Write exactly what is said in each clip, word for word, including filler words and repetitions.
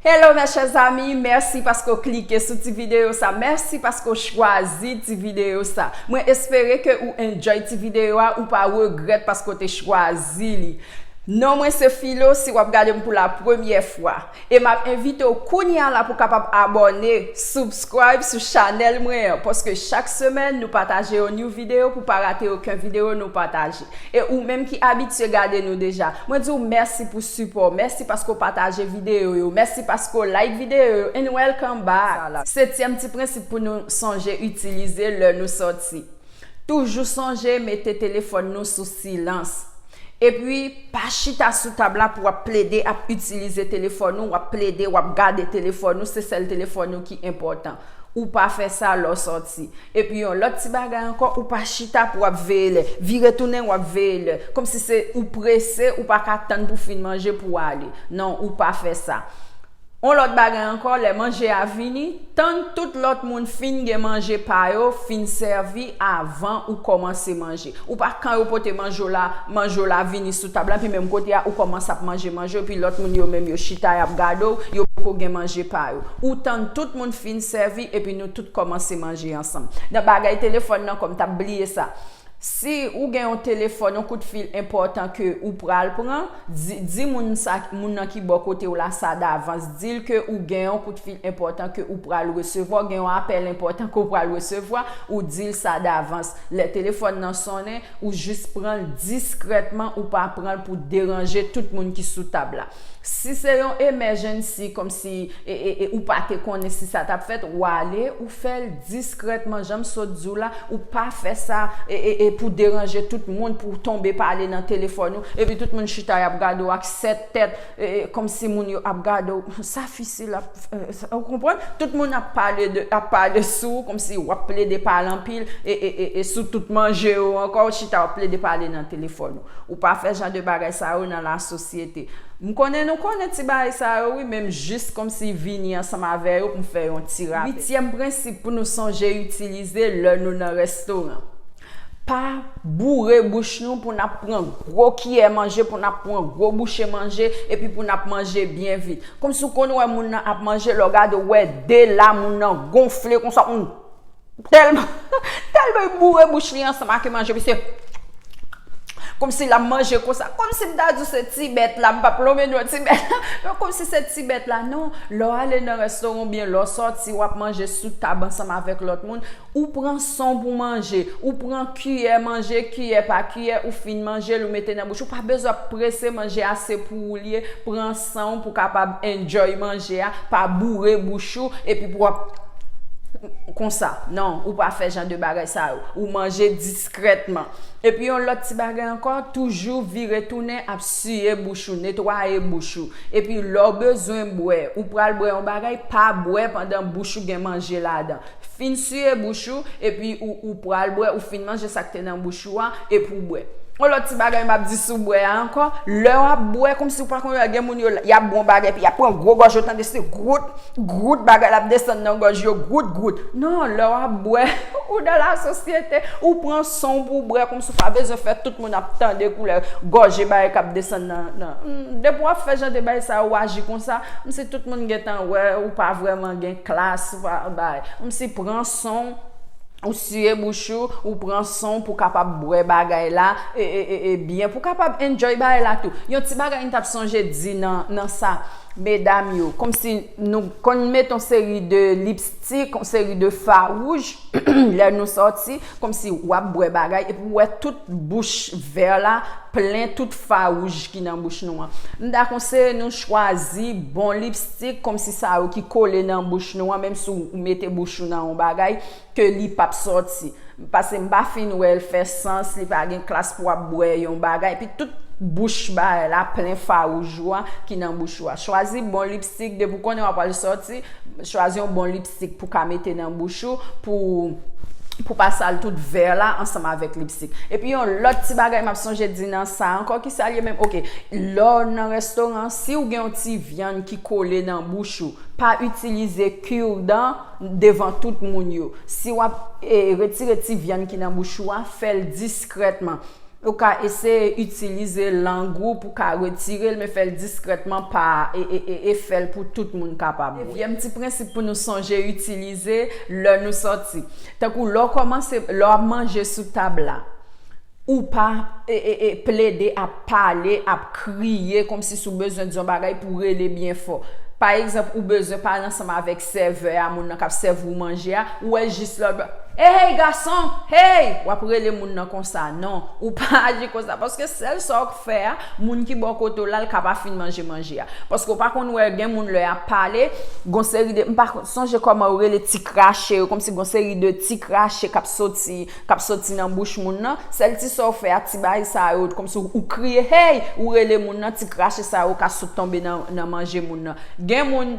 Hello mes chers amis, mèsi paske w klike sou ti videyo sa, mèsi paske w chwazi ti videyo sa. Mwen espere ke ou enjoy ti videyo a, ou pa regrèt paske w te chwazi li. Non mwen se Filo, si w ap gade m pou la premyè fwa. E m ap envite w kounye a la pou w kapab abòne, subscribe sou chanèl mwen an, paske chak semèn nou pataje yon new videyo pou pa rate okenn videyo nou pataje. E ou menm ki abitye gade nou deja, mwen di w mèsi pou sipò, mèsi paske w pataje videyo yo, mèsi paske w like videyo yo, and welcome back. Setyèm ti prensip pou nou sonje itilize lè nou sòti. Toujou sonje mete telefòn nou sou silans. Epi, pa chita sou tab la pou w ap plede ap itilize telefòn ou, w ap plede, w ap gade telefòn ou, se sèl telefòn ou ki enpòtan. Ou pa fè sa lè w sòti. Epi yon lòt ti bagay ankò, ou pa chita pou w ap veye lè. Vire tounen, w ap veye lè. Kòmsi se ou prese, ou pa ka tann pou fin manje pou w ale. Non, ou pa fè sa. On lòt bagay ankò, lè manje a vini, tann tout lòt moun fin gen manje pa yo, fin sèvi avan ou kòmanse manje. Ou pa kan yo pote manje w la, manje w la vini sou tab la, epi menm kote a, ou kòmanse ap manje manje, epi lòt moun yo menm yo chita, y ap gade w, yo poko gen manje pa yo. Ou tann tout moun fin sèvi, epi nou tout kòmanse manje ansanm. Nan bagay telefòn nan, kòm m t ap bliye sa. Si ou gen yon telefòn, yon kout fil enpòtan ke ou pral pran, di, di moun sa, moun nan ki bò kote w la sa davans. Di l ke ou gen yon kout fil enpòtan ke ou pral resevwa, ou gen yon apèl enpòtan ke ou pral resevwa, ou di l sa davans. Lè telefòn nan sonnen, ou jis pran l diskrètman, ou pa pran l pou deranje tout moun ki sou tab la. Si se yon emergency, kòmsi e, e, e ou pa te konnen si sa t ap fèt, ou ale, ou fè l diskrètman, jan m sot di w la, ou pa fè sa e, e, e pou deranje tout moun, pou w tonbe pale nan telefòn ou, epi tout moun chita, y ap gade w ak sèt tèt, e, e, kòmsi moun yo ap gade w, sa fi sila ap, e, sa, ou konprann? Tout moun ap pale de, ap pale sou ou, kòmsi w ap plede pale anpil, e, e, e, e sou tout manje yo ankò, ou chita, w ap plede pale nan telefòn ou. Ou pa fè jan de bagay sa yo nan lasosyete. M konnen nou konnen ti bagay sa yo, wi, men m jis kòmsi vini ansanm avè yo pou m fè yon ti rapèl. Uityèm prensip pou nou sonje itilize lè nou nan restoran. Pa boure bouch nou pou n ap pran gwo kiyè manje, pou n ap pran gwo bouche manje, epi pou n ap manje byen vit. Kòmsi w konn wè moun nan ap manje, lè w gade w wè de la moun nan gonfle konsa, moun tèlman, tèlman l boure bouch li ansanm ak manje, misye kòmsi l ap manje konsa, kòmsi m ta di w se ti bèt la, m p ap lonmen non ti bèt la, men kòmsi se ti bèt la, non, lè w ale nan restoran oubyen lè w sòti, w ap manje sou tab ansanm avèk lòt moun, ou pran san w pou manje, ou pran kiyè manje, kiyè pa kiyè, ou fin manje l, ou mete nan bouch, ou pa bezwen ap prese manje a, se pou ou l ye, pran san w pou kapab enjoy manje a, pa boure bouch ou, epi pou w ap konsa. Non, ou pa fè jan de bagay sa yo. Ou manje diskrètman. Epi yon lòt ti bagay ankò, toujou vire tounen ap siye bouch ou, netwaye bouch ou. Epi lè w bezwen bwè, ou pral bwè yon bagay, pa bwè pandan bouch ou gen manje ladan. Fin siye bouch ou, epi ou, ou pral bwè, ou fin manje sa k te nan bouch ou a, epi w bwè. Yon lòt ti bagay m ap di sou bwè a ankò, lè w ap bwè, kòmsi w pa konn wè, gen moun yo, y ap bwè yon bagay, epi y ap pran gwo gòj yo, tande se gout, gout bagay la ap desann nan gòj yo, gout, gout. Non, lè w ap bwè, ou nan lasosyete, ou pran san w pou w bwè, kòmsi w pa bezwen fè tout moun ap tande koulè gòje bagay k ap desann nan, nan. Hmm, depi w ap fè jan de bagay sa yo, w aji konsa, kòmsi tout moun gentan wè, ou pa vrèman gen klas, ou pa bay. Kòmsi pran san w, ou siye bouch ou, ou pran san w pou kapab bwè bagay la, e, e, e, e byen, pou kapab enjoy bagay la tou. Yon ti bagay m t ap sonje di nan, nan sa, medam yo, kòmsi nou konn mete yon seri de lipstik, yon seri de fawouj, lè nou sòti, kòmsi w ap bwè bagay, epi w wè tout bouch vè la plen tout fawouj ki nan bouch nou an. M ta konseye nou chwazi bon lipstik, kòmsi sa yo ki kole nan bouch nou an, menm si w mete bouch ou nan yon bagay, ke li p ap sòti. Paske m pa fin wè l fè sans, li pa gen klas pou w ap bwè yon bagay, epi tout bouch bagay la plen fawouj ou a ki nan bouch ou a. Chwazi bon lipstik, depi w konnen w ap al sòti, chwazi yon bon lipstik pou ka mete nan bouch ou, pou, pou pa sal tout vè la ansanm avèk lipstik. Epi yon lòt ti bagay m ap sonje di nan sa ankò, ki sa l ye menm? Oke, lè w nan restoran, si w gen yon ti vyann ki kole nan bouch ou, pa itilize kirdan devan tout moun yo. Si w ap, e, retire ti vyann ki nan bouch ou a, fè l diskrètman. Ou ka eseye itilize lang ou pou ka retire l, men fè l diskrètman, pa e, e, e, e fè l pou tout moun kapab wè. Dezyèm ti prensip pou nou sonje itilize lè nou sòti. Tankou lè w kòmanse, lè w ap manje sou tab la, ou pa e, e, e, plede ap pale, ap kriye, kòmsi si w bezwen di yon bagay pou w rele byen fò. Pa egzanp, ou bezwen pale ansanm avèk sèvè a, moun nan k ap sèvi w manje a, ou wè jis lòt bò, "Hey, hey, gason! Hey!" W ap rele moun nan konsa. Non, ou pa aji konsa. Paske sèl sa w k fè a, moun ki bò kote w la, l ka pa fin manje manje a. Paske w pa konn wè, gen moun lè y ap pale, gon seri de, m pa konn, sonje kòman yo rele ti krache yo, kòmsi gon seri de ti krache k ap soti, k ap soti nan bouch moun nan. Sèl ti sa w fè a, ti bagay sa yo, kòmsi w, ou kriye, "Hey!" Ou rele moun nan, ti krache sa yo ka sot tonbe nan, nan manje moun nan. Gen moun,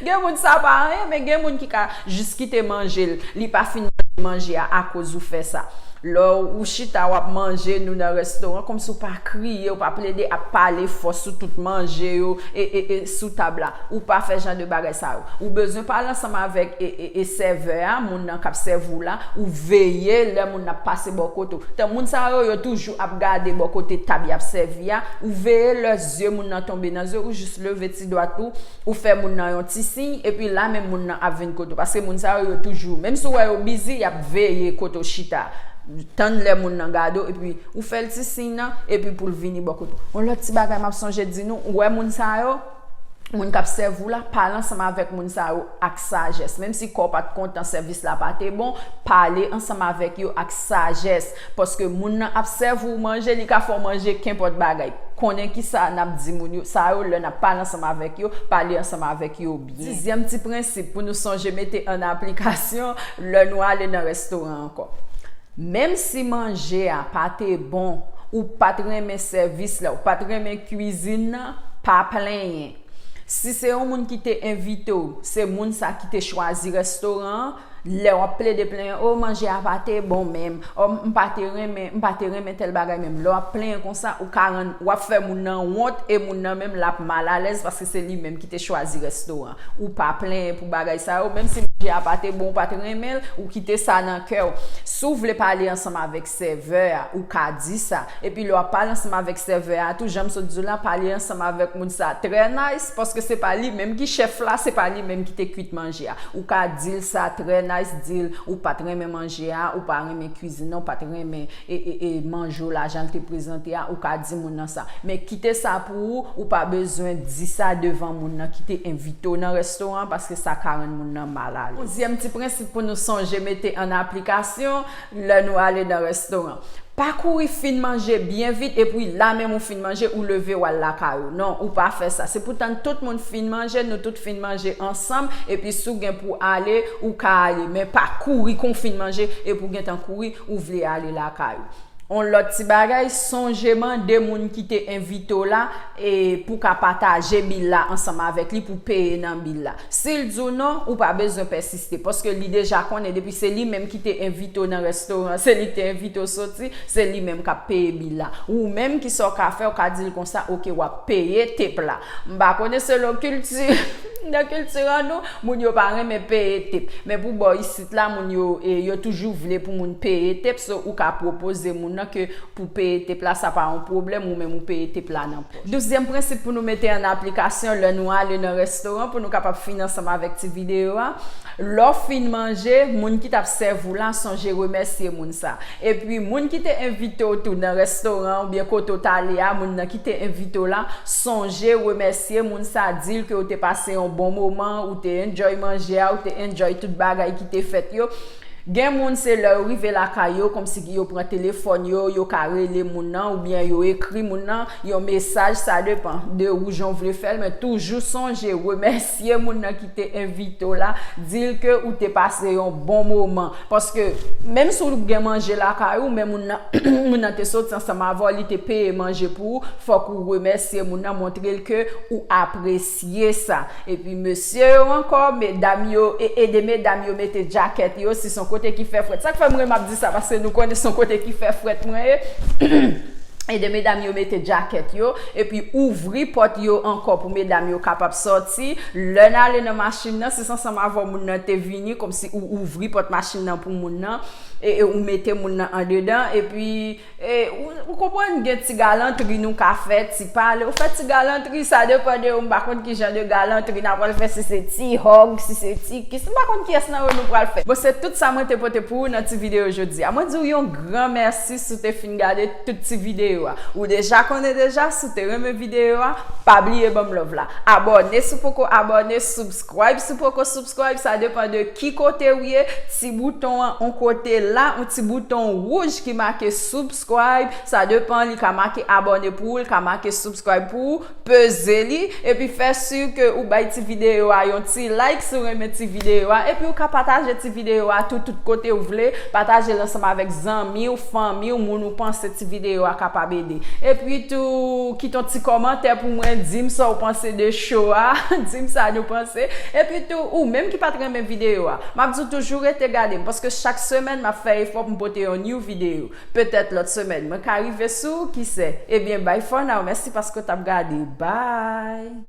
gen moun sa pa anyen, men gen moun ki ka jis kite manje l, li pa fin manje manje a akoz ou fè sa. Lè w chita w ap manje, nou nan restoran, kòmsi w pa kriye, w pa plede ap pale fò sou tout manje yo e, e, e sou tab la. Ou pa fè jan de bagay sa yo. Ou bezwen pale ansanm avèk e, e, e sèvè a, moun nan k ap sèvi w la, ou veye lè moun nan ap pase bò kote w. Tan moun sa yo, yo toujou ap gade bò kote tab y ap sèvi a, ou veye lè zye moun nan tonbe nan zye w, ou jis leve ti dwat ou, ou fè moun nan yon ti siy, epi la menm moun nan ap vin kote w. Paske moun sa yo, yo toujou, menm si w wè yo bizi, y ap veye kote w chita. Tann lè moun nan gade w, epi ou fè l ti siy nan, epi pou l vini bò kote w. Yon lòt ti bagay m ap sonje di nou, ou wè moun sa yo, moun k ap sèvi w la, pale ansanm avèk moun sa yo ak sajès. Menm si kò w pa t kontan, sèvis la pa te bon, pale ansanm avèk yo ak sajès. Paske moun nan ap sèvi w manje, li ka fè w manje kenpòt bagay. Konnen ki sa n ap di moun yo, sa yo, lè n ap pale ansanm avèk yo, pale ansanm avèk yo byen. Dizyèm ti prensip pou nou sonje mete an aplikasyon lè nou ale nan restoran ankò. Menm si manje a pa te bon, ou pa t renmen sèvis la, ou pa t renmen kwizin nan, pa plenyen. Si se yon moun ki te envite w, se moun sa ki te chwazi restoran an, lè w ap plede plenyen, "O, manje a pa te bon menm, o, m pa te renmen, m pa te renmen tèl bagay menm." Lè w ap plenyen konsa, ou ka rann, w ap fè moun nan wont e moun nan menm l ap malalèz paske se li menm ki te chwazi restoran. Ou pa plenyen pou bagay sa yo, menm si manje a pa te bon, ou pa t renmen l, ou kite sa nan kè w. Si w vle pale ansanm avèk sèvè a, ou ka di sa. Epi lè w ap pale ansanm avèk sèvè a tou, jan m sot di w la, pale ansanm avèk moun sa trè nice, paske se pa li menm ki chèf la, se pa li menm ki te kwit manje a. Ou ka di l sa trè nice, di l ou pa t renmen manje a, ou pa renmen kwizin nan, ou pa t renmen e, e, e manje w la jan l te prezante a, ou ka di moun nan sa. Men kite sa pou ou, ou pa bezwen di sa devan moun nan ki te envite w nan restoran an, paske sa ka rann moun nan malalèz. Onzyèm ti prensip pou nou sonje mete an aplikasyon lè nou ale nan restoran. Pa kouri fin manje byen vit, epi la menm ou fin manje, ou leve w al lakay ou. Non, ou pa fè sa. Se pou tann tout moun fin manje, nou tout fin manje ansanm, epi si w gen pou ale, ou ka ale. Men pa kouri kon w fin manje, epi w gentan kouri, ou vle ale lakay ou. On lòt ti bagay, sonje mande moun ki te envite w la, e pou ka pataje bil la ansanm avèk li, pou peye nan bil la. Si l di w non, ou pa bezwen pèsiste, paske li deja konnen depi se li menm ki te envite w nan restoran, se li ki te envite w soti, se li menm k ap peye bil la. Ou menm, ki sa w ka fè, w ka di l konsa, "Oke, w ap peye tip la." M pa konnen selon kilti, nan kilti an nou, moun yo pa renmen peye tip. Men pou bò isit la, moun yo, e, yo toujou vle pou moun peye tip, so ou ka pwopoze moun nan ke pou peye tip la, sa pa yon pwoblèm, ou menm ou peye tip la nan pòch. Douzyèm prensip pou nou mete an aplikasyon lè nou ale nan restoran, pou nou kapab fini ansanm avèk ti videyo a. Lè w fin manje, moun ki t ap sèvi w la, sonje remèsye moun sa. Epi, moun ki te envite w tou nan restoran oubyen kote w t ale a, moun nan ki te envite w la, sonje remèsye moun sa, di l ke w te pase yon bon moman, ou te enjoy manje a, ou te enjoy tout bagay ki te fèt yo. Gen moun, se lè yo rive lakay yo, kòmsi yo pran telefòn yo, yo ka rele moun nan, oubyen yo ekri moun nan yon mesaj, sa depann de ou jan w vle fè l, men toujou sonje remèsye moun nan ki te envite w la, di l ke ou te pase yon bon moman. Paske, menm si w gen manje lakay ou, men moun nan, moun nan te soti ansanm avè w, li te peye manje pou ou, fòk ou remèsye moun nan, montre l ke ou apresye sa. Epi mesye yo ankò, medam yo, e, ede medam yo mete djakèt yo, si se yon kote ki fè frèt. Sa k fè mwen m ap di sa, paske nou konnen se yon kote ki fè frèt mwen ye. ede medam yo mete djakèt yo, epi ouvri pòt yo ankò pou medam yo kapab sòti. Lè n ale nan machin nan, si se ansanm avè w moun nan te vini, kòmsi ou ouvri pòt machin nan pou moun nan, e, e ou mete moun nan andedan, epi, e, ou, ou konprann, gen ti galantri nou ka fè, ti pale. Ou fè ti galantri, sa depann de ou, m pa konn ki jan de galantri n ap pral fè, si se ti hug, si se ti kiss, m pa konn kiyès nan yo nou pral fè. Bon, se tout sa mwen te pote pou ou nan ti videyo jodi a. Mwen di w yon gran mèsi si w te fin gade tout ti videyo a. Ou deja konnen deja, si w te renmen videyo a, pa bliye ban m love la. Abòne si w poko abòne, subscribe si w poko subscribe, sa depann de ki kote w ye. Ti bouton an, yon kote la, yon ti bouton wouj ki make subscribe, sa depann, li ka make abòne pou ou, li ka make subscribe pou ou, peze li, epi fè si ke ou bay ti videyo a yon ti like si w renmen ti videyo a, epi ou ka pataje ti videyo a tou, tout kote w vle, pataje l ansanm avèk zanmi w, fanmi w, moun ou panse ti videyo a kapab ede. Epi tou, kite yon ti kòmantè pou mwen, di m sa w panse de show a, di m sa nou panse. Epi tou, ou menm ki pa t renmen videyo a, m ap di w toujou rete gade m, paske chak semèn m ap fè efò pou m pote yon new videyo. Petèt lòt semèn, mwen ka rive sou, kisè. Ebyen, bye for now. Mèsi paske w t ap gade. Bye!